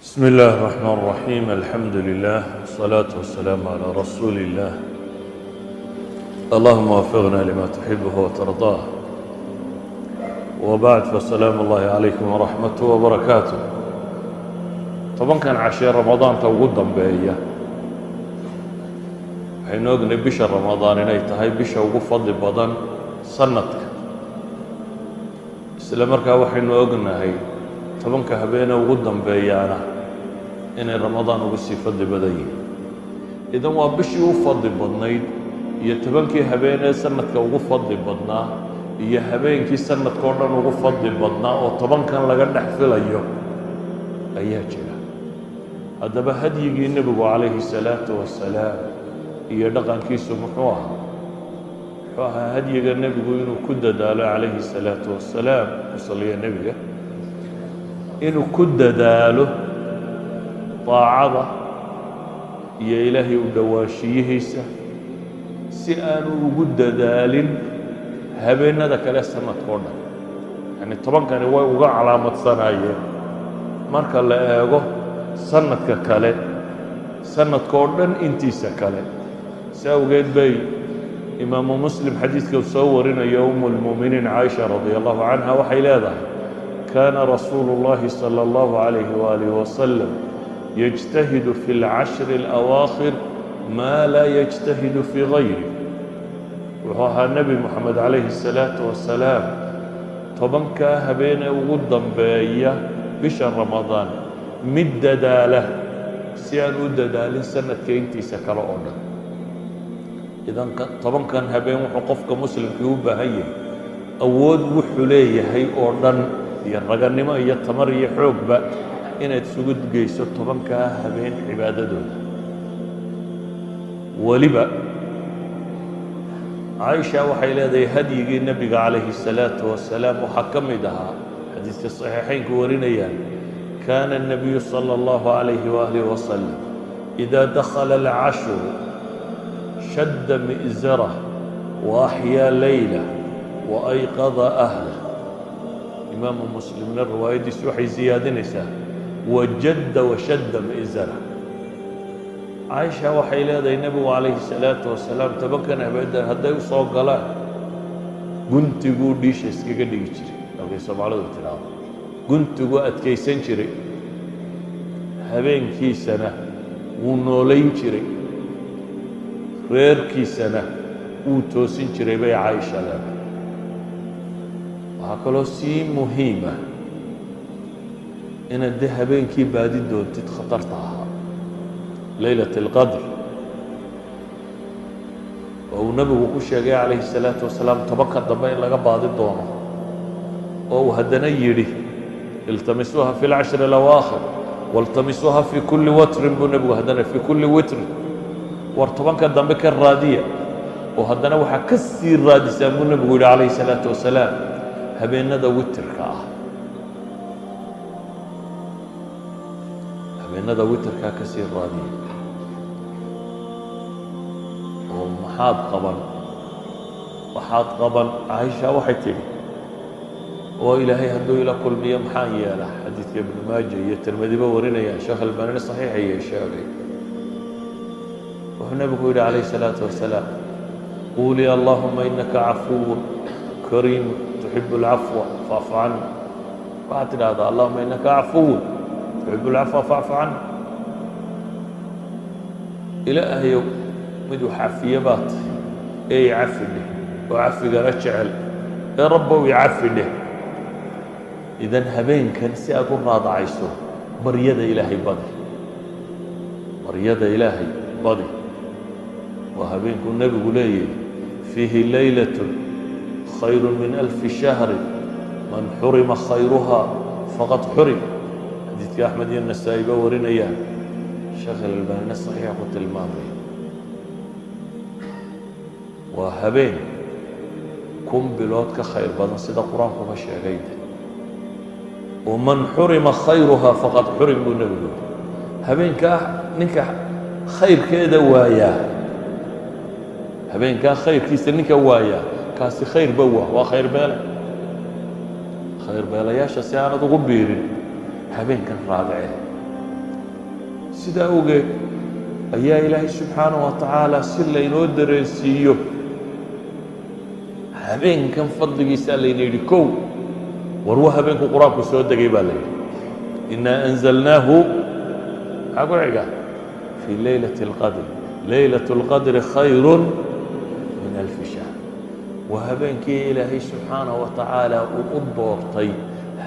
بسم الله الرحمن الرحيم، الحمد لله والصلاة والسلام على رسول الله. اللهم وفقنا لما تحبه وترضاه. وبعد، فسلام الله عليكم ورحمته وبركاته. 10kan cashee Ramadaanta ugu dambeeya, waxaynu ognay bisha Ramadaan inay tahay bisha ugu fadli badan sanadka. Isla markaa waxaynu ognahay 10ka habeene ugu dambeeyaana inay Ramadaan ugu sii fadli badan yihiin. Idan waa bishii u fadli badnayd iyo 10kii habeenee sanadka ugu fadli badnaa iyo habeenkii sanadka oo dhan ugu fadli badnaa oo 10kan laga dhex filayo ayaa jira. Haddaba, hadyigii nebigu calayhi salaatu wasalaam iyo dhaqankiisu muxuu ahaa? Muxuu ahaa hadyiga nebigu? Inuu ku dadaalo calayhi salaatu wasalaam, ku saliya nebiga, inuu ku dadaalo daacada iyo Ilaahay u dhowaanshiyihiisa, si aanu ugu dadaalin habeennada kale sanadka o dhan. Yacni 10kani way uga calaamadsanaayeen marka la eego sanadka kale, sanadka oo dhan intiisa kale. Si awgeed bay Imaamu Muslim xadiidka soo warinayo, umu lmu'miniin Caaisha radia allahu canha waxay leedahay: "Kaana rasuulu اllahi salى اllahu عalayhi waalihi wasalam yجtahidu fi اlcashri اlأwaakhir maa laa yجtahidu fii gayri." Wuxuu ahaa Nebi Moxamed calayhi الsalaatu wasalaam 10kaa habeenee ugu dambeeya bisha Ramadaan mid dadaala si aan u dadaalin sanadka intiisa kale oo dhan. Idan 10kan habeen wuxuu qofka muslimkii u baahan yahay awood wuxuu leeyahay oo dhan iyo raganimo iyo tamar iyo xoogba inaad isugu geyso 10kaa habeen cibaadadooda. Weliba Caaisha waxay leedahay, hadyigii nebiga calayhi الsalaatu wasalaam waxaa ka mid ahaa, xadiiska saxiixaynku warinayaan: "Kaana الnabiyu salى اllahu عalayhi waalihi wasalam إida dakhala alcashru shadda mi'zarah wa axyaa leylah wa ayqada ahlah." Imaamu Muslimna riwaayaddiisu waxay siyaadinaysaa: "Wajadda washadda mi'zarah." Caaisha waxay leedahay, nebigu calayhi salaatu wasalaam 10kan habeendan hadday u soo galaan, guntiguu dhiisha iskaga dhigi jiray, halkay Soomaalidu tidhaahdo, guntiguu adkaysan jiray, habeenkiisana wuu noolayn jiray, reerkiisana wuu toosin jiray, bay Caaisha leedahay. Waxaa kaloo sii muhiima inaad dee habeenkii baadi doontid khatarta ahaa, leylat اlqadr, oo uu nebigu ku sheegay calayhi الsalaatu wasalaam 10ka dambe in laga baadi doono, oo uu haddana yidhi: "Iltamisuuha fi اlcashri اlawaakhir waltamisuuha fi kuli watrin," buu nebigu haddana, "fi kuli witrin." War 10ka dambe ka raadiya, oo haddana waxaa ka sii raadisaan, buu nebigu yidhi calayhi الsalaatu wasalaam, habeenada witirka ah. Habeenada witirkaa ka sii raadiya. Oo maxaad qaban? Waxaad qaban, Caaisha waxay tidhi: "Oo Ilaahay hadduu ila kulmiyo, maxaan yeelaa?" Xadiidka Ibnu Maaja iyo Tirmidiba warinayaan, Sheekh Albanini saxiixayay sheegay. Wuxuu nebigu yidhi calayhi الsalaatu wasalaam: "Quulii: Allahuma inaka cafuw kariim tuxibu اlcafwa facfu cani." Waxaad tidhaahdaa: "Allahuma inaka cafuw tuxibu اlcafwa facfu cani." Ilaahayow, mid wax cafiye baa tahay ee i cafi dheh, oo cafigana jecel ee Rabbow i cafi dheh. Idan habeenkan si aad u raadacayso, baryada Ilaahay badi, baryada Ilaahay badi. Waa habeenkuu nebigu leeyahy: "Fiihi laylaة khayr min alfi shahri, man xurima khayruha faqad xurim." Xadiidka Axmed iyo Nasaa'i ba warinayaan, Sheekh Alalbaanina saxiixa ku tilmaamaya. Waa habeen 1000 bilood ka khayr badan, sida Qur-aankuba sheegay de. Oo "man xurima khayruha faqad xurim," buu nebigu yihi. Habeenkaa ninka khayrkeeda waayaa, habeenkaa khayrkiisa ninka waayaa, kaasi khayr ba waa khayr beele. Khayr beelayaasha si aanad ugu biirin, habeenkan raadicee. Sidaa ogeed ayaa Ilaahay subxaanaه wa tacaala si laynoo dareensiiyo habeenkan fadligiisaa layna yidhi kow, war wa habeenku Qur-aanku soo degay baa la yidhi, "Inaa anzalnaahu", maxaa ku xiga? "Fii leylaة اlqadr, leylaة اlqadri khayru min alfi shahr". Waa habeenkii Ilaahay subxaanaه wa tacaala uu u doortay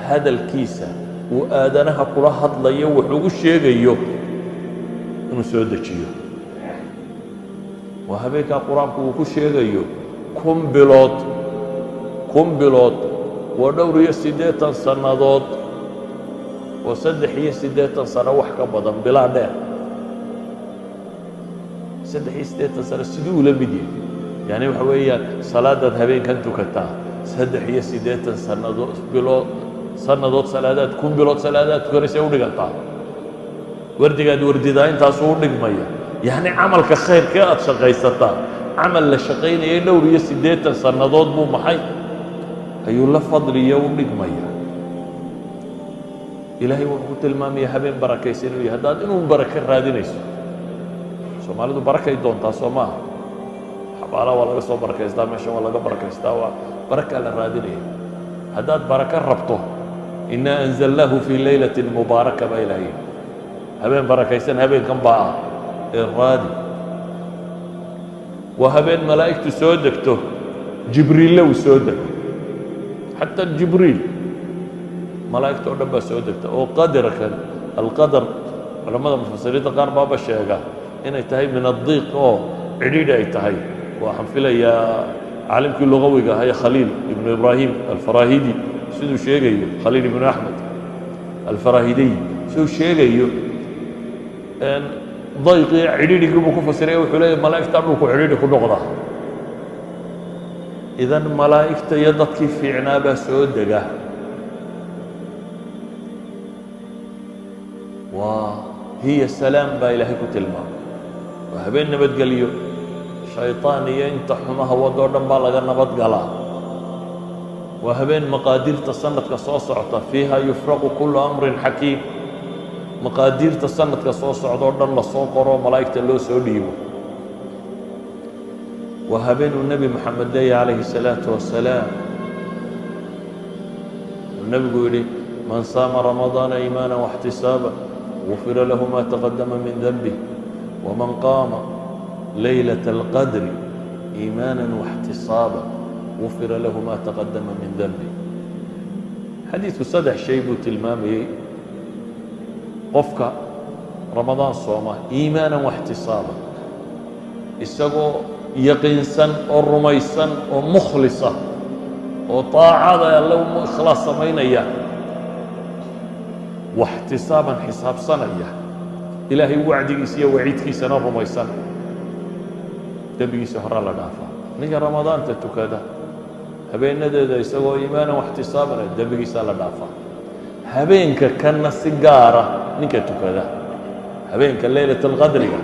hadalkiisa uu aadanaha kula hadlayo, wax ugu sheegayo, inuu soo dejiyo. Waa habeenkaa Qur-aanku uu ku sheegayo 1000 bilood. 1000 bilood waa dhowr iyo 80 sannadood, oo 83 sano wax ka badan, bilaa dheer. 83 sano siduu ula mid yahay? Yani waxa weeyaan, salaadaad habeenkan tukataa 83 sannadood, bilood, sannadood salaadaad, 1000 bilood salaadaad tukanaysa u dhigantaa. Wardigaad wardidaa intaasuu u dhigmaya. Yacni camalka khayrkee aad shaqaysataa, camal la shaqaynayay dhowr iyo 80 sannadood buu maxay ayuu la fadliyo u dhigmaya. Ilaahay wuxuu ku tilmaamaya habeen barakaysan inuu yahay. Haddaad inuu barako raadinayso, Soomaalidu barakay doontaa, soo maaha? Xabaalaha waa laga soo barakaystaa, meeshan waa laga barakaystaa, waa barakaa la raadinaya. Haddaad barako rabto, "Inaa anzalnaahu fii leylatin mubaaraka" baa Ilahay yidhi. Habeen barakaysan habeenkan baa ah ee raadi. Waa habeen malaa'igtu soo degto, Jibriille uu soo dego, xataa Jibriil, malaa'igta o dhan baa soo degta. Oo qadarkan, alqadar, culamada mufasiriinta qaar baaba sheega inay tahay min addiiq oo cidhiidhi ay tahay. Waxaan filayaa caalimkii lugawiga ahaa ee Khaliil ibnu Ibraahim Alfarahidi siduu sheegayo, Khaliil ibnu Axmed Alfarahidiy siduu sheegayo, dayqii, cidhiidhigii buu ku fasiraya. Wuxuu leeyahy malaa'igta dhulku cidhiidhi ku noqda. Idan malaa'igta iyo dadkii fiicnaa baa soo dega. Waa hiya salaam baa Ilaahay ku tilmaamay. Waa habeen nabadgelyo, shayطaan iyo inta xumaha wadoo dhan baa laga nabad galaa. Waa habeen maqaadiirta sanadka soo socota, "Fiiha yufraqu kulu amrin xakiim", maqaadiirta sanadka soo socda oo dhan lasoo qoro, malaa'igta loo soo dhiibo. Waa habeenuu Nebi Moxamed leeya calayhi الsalaaةu wasalaam, uu nebigu yidhi, "Man saama ramadaana iimaana واxtisaaba gufira lahu ma taqadama min denbih, wman qaama laylaة اlqadri iimaana واxtisaaba gufira lahu ma taqadama min denbih". Xadiidku saddex shay buu tilmaamayey: qofka Ramadaan sooma iimaanan واxtisaaba, isagoo yaqiinsan oo rumaysan oo mukhlisa oo طaacada Alle u ikhlaas samaynaya, waxtisaaban xisaabsanaya, Ilaahay wacdigiisa iyo waciidkiisana rumaysan, dembigiisa horaa la dhaafaa. Ninka Ramadaanta tukada habeenadeeda isagoo iimaanan waxtisaabana, dembigiisaa la dhaafaa. Habeenka kanna si gaara ninka tukada, habeenka leylat alqadriga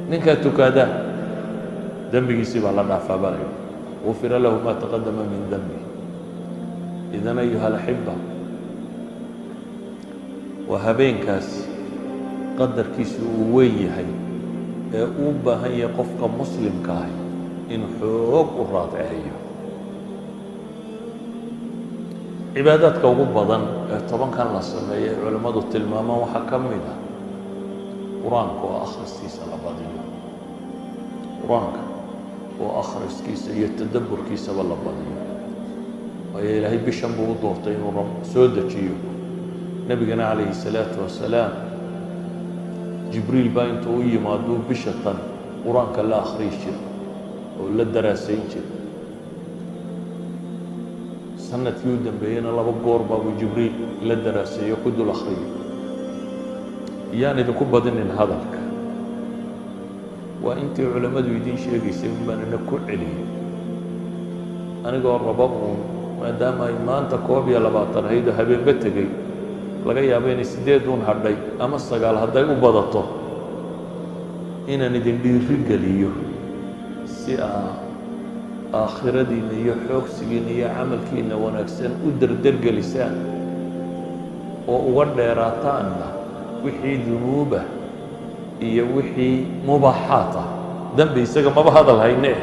ninka tukada, dembigiisii baa la dhaafaa baa la yidhi, "Gufira lahu ma taqadama min denbi". Idan, ayuha alaxiba, waa habeenkaas qadarkiisu uu weyn yahay ee uu baahan yahay qofka muslimka ahi inuu xoog u raadceeyo. Cibaadaadka ugu badan ee tobankan la sameeyay culimmadu tilmaamaan waxaa ka mid ah Qur-aanka oo akhriskiisa la badiyo, Qur-aanka oo akhriskiisa iyo tadabburkiisaba la badiyo, waayo Ilaahay bishan buu u doortay inuu soo dejiyo. Nebigana calayhi الsalaatu wasalaam Jibriil baa intuu u yimaaduu bisha tan Qur-aanka la akhriyi jira oo la daraasayn jira. Sanadkii u dambeeyena laba goor baabuu Jibriil la daraaseeyo, ku dul akhriyay. Iyaan idinku badinin hadalka, waa intii culammadu idiin sheegaysay un baan ina ku celiyey, anigoo raba uun, maadaama ay maanta 21 ahayd oo habeenba tegey, laga yaabo inay 8 uun hadhay ama 9 hadday u badato, inaan idin dhiiri geliyo si aa aakhiradiinna iyo xoogsigiinna iyo camalkiinna wanaagsan u derdergelisaan oo uga dheeraataanna. Wixii dunuubah iyo wixii mubaaxaat ah, dembi isaga maba hadal hayne,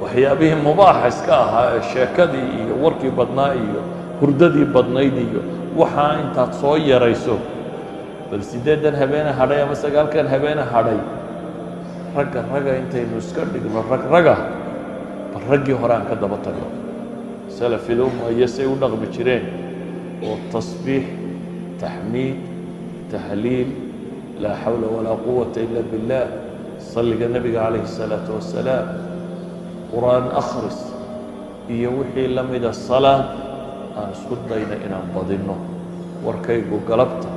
waxyaabihii mubaaxa iska ahaa ee sheekadii iyo warkii badnaa iyo hurdadii badnayd iyo waxaa intaad soo yarayso, bal 8-dan habeene hadhay ama 9-kan habeene hadhay, ragga raga intaynu iska dhigno, rag raga, bal raggii hore aan ka daba tagno, salafil umma iyo say u dhaqmi jireen, oo tasbiix, taxmiid, tahliil, laa xawla walaa quwata ila billah, salliga nebiga calayhi الsalaatu wassalaam, qur'aan akhris iyo wixii la mida, salaad aan isku dayna inaan badinno. Warkaygu galabta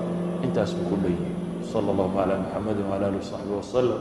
intaasuu ku dhan yihi. Salى اllahu calى muxamadi wعalى alih وصaxbi waslm.